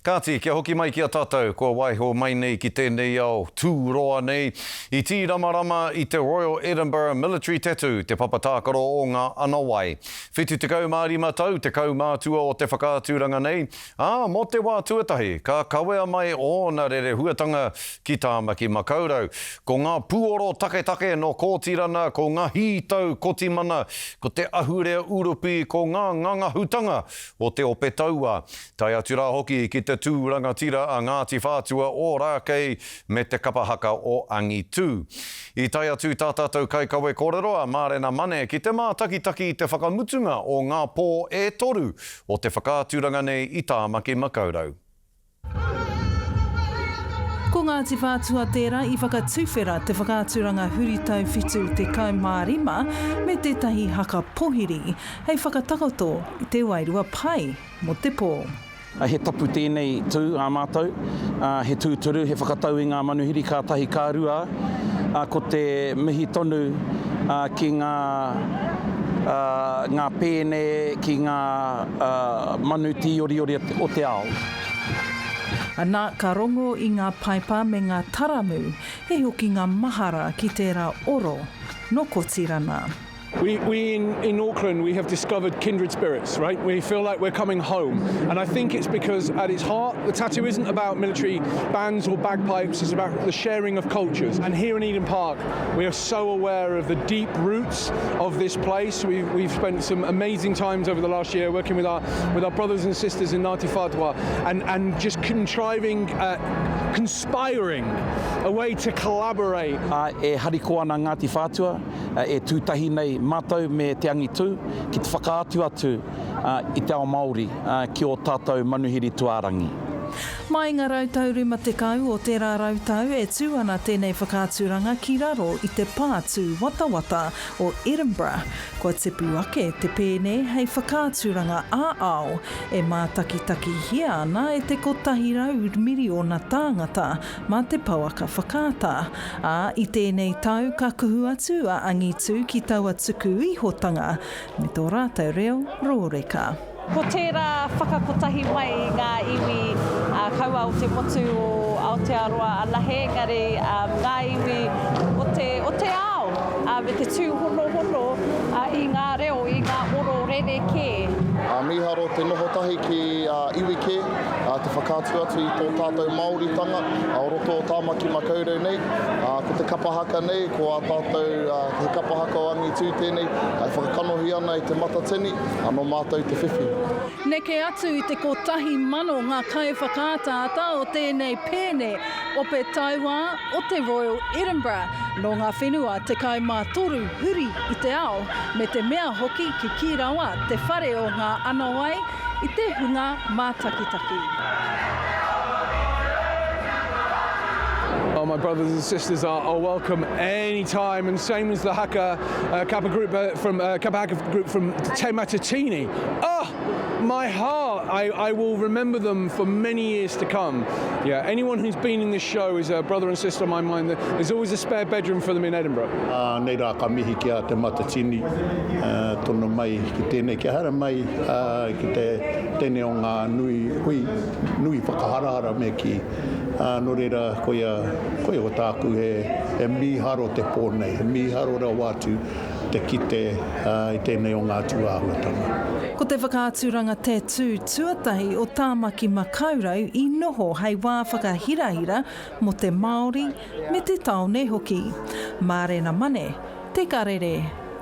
Kāti, kia hoki mai ki a tātou, kua waiho mai nei ki tēnei ao tūroa nei, i tīramarama i te Royal Edinburgh Military Tattoo, te papa tākaro o ngā anawai. 75 tau te kaumātua o te whakaaturanga nei, ā, mō te wā tuatahi, ka kawea mai ōna rerehuatanga ki Tāmaki Makaurau. Ko ngā puoro taketake nō Kōtirana, ko ngā hītau Kotimana, ko te ahurea Urupi, ko ngā ngangahutanga o te ope tauā. Tae atu rā hoki ki te tū rangatira a Ngāti Whātua Ōrākei me te kapa haka o Angitū. I tae atu tā tātou kaikawe kōrero a Mārena Mane ki te mātakitaki i te whakamutunga o ngā pō e toru o te whakaaturanga nei i Tāmaki Makaurau. Ko Ngāti Whātua tērā i whakatuwhera te whakaaturanga huritau 75 me tētahi haka pohiri hei whakatakoto i te wairua pai mō te pō. He tapu tēnei tū a mātou, he tūturu, he whakatau i ngā manuhiri kātahi ka rua, ko te mihi tonu ki ngā ngā pēne, ki ngā manu tīoriori o te ao. Ana, ka rongo i ngā paipa me ngā taramu, he hokinga mahara ki tērā oro nō Kotirana. We, we in, in Auckland, we have discovered kindred spirits, right? We feel like we're coming home. And I think it's because at its heart, the tattoo isn't about military bands or bagpipes, it's about the sharing of cultures. And here in Eden Park, we are so aware of the deep roots of this place. We've, we've spent some amazing times over the last year working with our, with our brothers and sisters in Ngāti Whātua and, and just contriving, uh, conspiring a way to collaborate. Ā, e harikoa ana Ngāti Whātua, e tū tahi nei mātou me Te Angitū ki te whakaatu atu i te ao Māori ki ō tātou manuhiri tuārangi. Mai ngā rautau 50 o tērā rautau e tū ana tēnei whakaaturanga ki raro i te pā tūwatawata o Edinburgh. Kua tipu ake te pēne hei whakaaturanga ā-ao e mātakitakihia ana e te 100 miriona tāngata mā te pouaka whakaata, ā, i tēnei tau ka kuhu atu a Angitu ki taua tuku ihotanga me tō rātou reo rōreka. Ko tērā whakakotahi mai i ngā iwi, ā, kaua o te motu o Aotearoa anahe, engari ngā iwi o te, o te ao, ā, me te tūhonohono i ngā reo, i ngā oro rerekē. Ā, mīharo te noho tahi ki iwi kē. ā, te whakaatu atu i tō tātou Māoritanga o roto o Tāmaki Makaurau nei. Ā, ko te kapa haka nei, ko ā tātou, ā, he kapa haka o angitū tēnei, ā, e whakakanohi ana i Te Matatini, ā, nō mātou te whiwhi. Neke atu i te 1,000 ngā kaiwhakaataata o tēnei pēne ope tauā o te Royal Edinburgh, nō ngā whenua 13 huri i te ao, me te mea hoki kikī rawa te whare o ngā anawai i te hunga mātakitaki. Oh, my brothers and sisters are, are welcome anytime, and same as the haka uh, Kappa group uh, from uh, Kappa Haka group from Te Matatini. Ah, oh, my heart! I, I will remember them for many years to come. Yeah, anyone who's been in this show is a brother and sister in my mind. There's always a spare bedroom for them in Edinburgh. Uh, nei rā ka mihi ki a Te Matatini, uh, tono mai ki tēnei, kia haere mai uh, ki te tēnei o ngā nui hui, nui whakaharahara me kī. Uh, nō reira, koia, koia ko tāku he, he mīharo te pō nei, he mīharo rawa atu te kite uh, i tēnei o ngā tūāhuatanga. Ko te whakaaturanga tattoo tuatahi o Tāmaki Makaurau i noho hei wā whakahirahira mō te Māori me te tāone hoki. Mārena Mane, Te Karere.